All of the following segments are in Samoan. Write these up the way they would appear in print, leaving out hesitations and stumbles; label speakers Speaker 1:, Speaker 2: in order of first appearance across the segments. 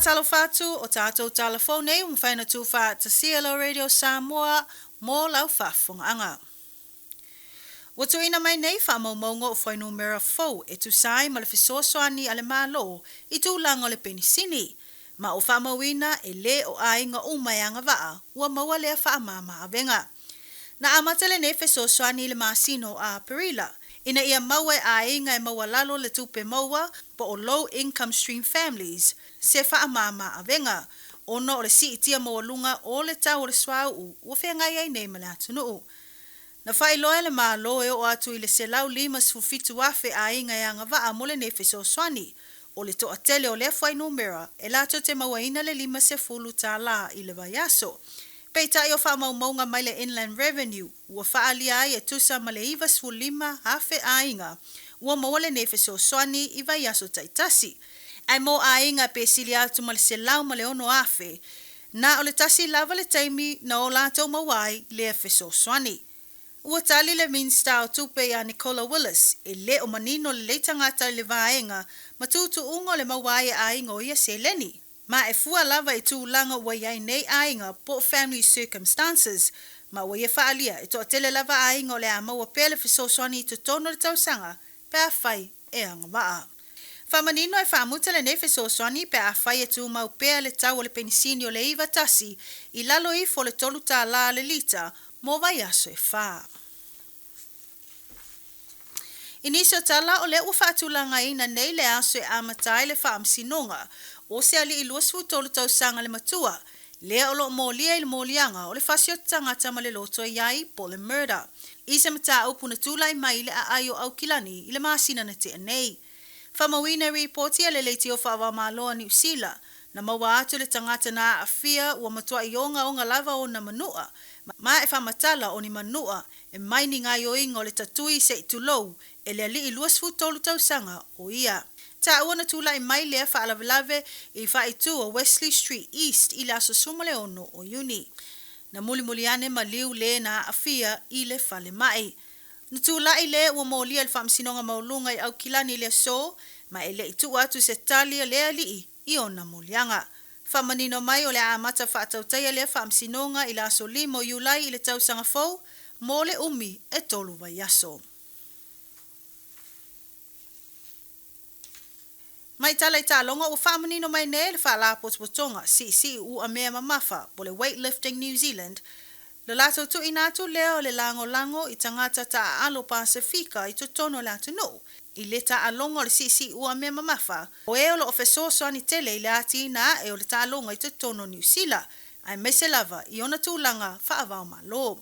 Speaker 1: Faatalofa atu, o tatou tala fou nei ua mafai ona tuufaatasia e lau Radio Samoa mo lau faafofogaaga. Ua tuuina mai nei faamaumauga o fuainumera fou e tusa ai ma le fesoasoani a le Malo i tulaga o le penisini, ma ua faamauina e lē o aiga uma e agavaa ua maua lea faamama-avega. Na amata lenei fesoasoani i le masina o Aperila, ina ia maua e aiga e maualalo le tupe maua po o low income stream families se faamama-avega, ona o le siitia maualuga o le tau o le suauu ua feagai ai nei ma le atunuu. Na faailoa e le Malo e oo atu i le 157,000 aiga e agavaa mo lenei fesoasoani. O le toatele o lea fuainumera e latou te mauaina le $50 i le vaiaso. Peitai o faamaumauga mai le Inland Revenue ua faaalia ai e tusa ma le 95,000 aiga ua maua lenei fesoasoani i vaiaso taitasi. Ae mo aiga pe sili atu ma le 106,000, na o le tasi lava le taimi na o latou maua ai lea fesoasoani. Ua tali le Minisita o Tupe ia Nicola Willis, e le o manino lelei tagata i le vaega ma tuutuuga o le maua ai e aiga o ia seleni. Ma e fua lava i tulaga ua i ai nei aiga po o family circumstances, ma ua ia faaalia e toatele lava aiga o le a maua pea le fesoasoani i totonu o le tausaga pe afai e agavaa. Faamanino e faamuta lenei fesoasoani pe afai e tumau pea le tau o le penisini o le 91 i lalo ifo o le $3 le lita mo vaiaso e fa. I nisi o tala, o lea ua faatulagaina nei le aso e amata ai le faamasinoga o se alii 23 tausaga le matua, lea o lo o molia i le moliaga o le fasioti tagata ma le loto e i ai, po o le murder, i se mataupu na tulai mai i le aai o Aukilani i le masina na tea nei. Faamauina i ripoti a le Leitio Faava-o-Malo a Niu Sila, na maua atu le tagata na aafia ua matuai ogaoga lava ona manua, ma e faamatala o ni manua e mai ni gaoioiga o le tatui se i tulou e le alii 23 tausaga o ia. Taua na tulai mai lea faalavelave i faaitu o Wesley Street East i le aso 16 o Iuni. Na mulimuli ane maliu le na aafia i le falemai. Na tulai le ua molia i le Faamasinoga Maualuga i Aukilani i le aso, ma e le i tuu atu se tali a le alii i ona moliaga. Faamanino mai o le a amata faatautaia lea faamasinoga i le aso 5 o Iulai i le tausaga fou mo le umi e tolu vaiaso. Mai tala i taaloga ua faamanino mai nei e le Faalapotopotoga Siisii Uamea Mamafa po o le Weightlifting New Zealand lo latou tuuina atu lea o le lagolago i tagata taaalo Pasefika i totonu o le atunuu i le taaloga o le siisii uamea mamafa o e o lo o fesoasoani tele i le atiina ae o le taaloga i totonu o Niu Sila aemaise lava i ona tulaga faava-o-Malo.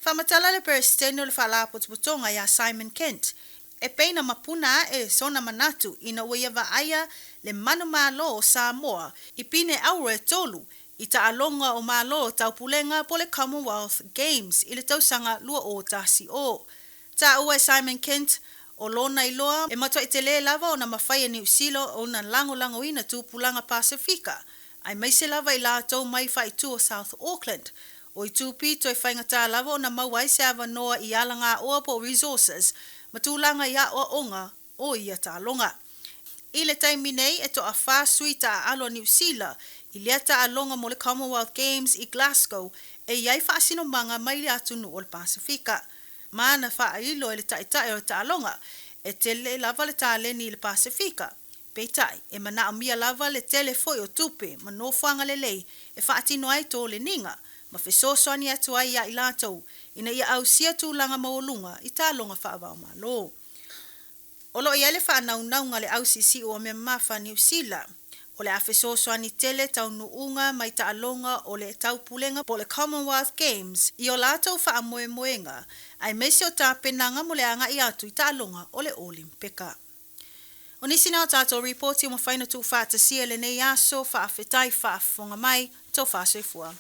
Speaker 1: Faamatala le Peresetene o le Faalapotopotoga ia Simon Kent, e pei na mapuna ae sona manatu ina ua ia vaaia le manumalo o Samoa i pine auro e tolu i taaloga o Malo o Taupulega po o le Commonwealth Games i le tausaga 2010. Taua e Simon Kent, o lona iloa e matuai tele lava ona mafai e Niu Sila ona lagolagoina tupulaga Pasefika, aemaise lava i latou mai faaitu o South Auckland. O itu pito e faigata lava ona maua ai se avanoa i alagaoa po o resources ma tulaga i aoaoga o ia taaloga. I le taimi nei, e toafa sui taaalo a Niu Sila i lea taaloga mo le Commonwealth Games i Glasgow e i ai faasinomaga mai le atunuu o le Pasefika. Ma na faailo e le taitai o le taaloga, e tele lava le taleni i le Pasefika. Peitai, e manaomia lava le tele foi o tupe ma nofoaga lelei e faatino ai toleniga ma fesoasoani atu ai ia i latou ina ia ausia tulaga maualuga i taaloga faava-o-Malo. O lo o i ai le faanaunauga a le au siisii uamea mamafa a Niu Sila, o le a fesoasoani tele taunuuga mai taaloga o le Taupulega po o le Commonwealth Games i o latou faamoemoega, aemaise o tapenaga mo le agai atu i taaloga o le Olimpeka. O nisi na o tatou ripoti ua mafai ona tuufaatasia i lenei aso, faafetai faafofoga mai, tofa soifua.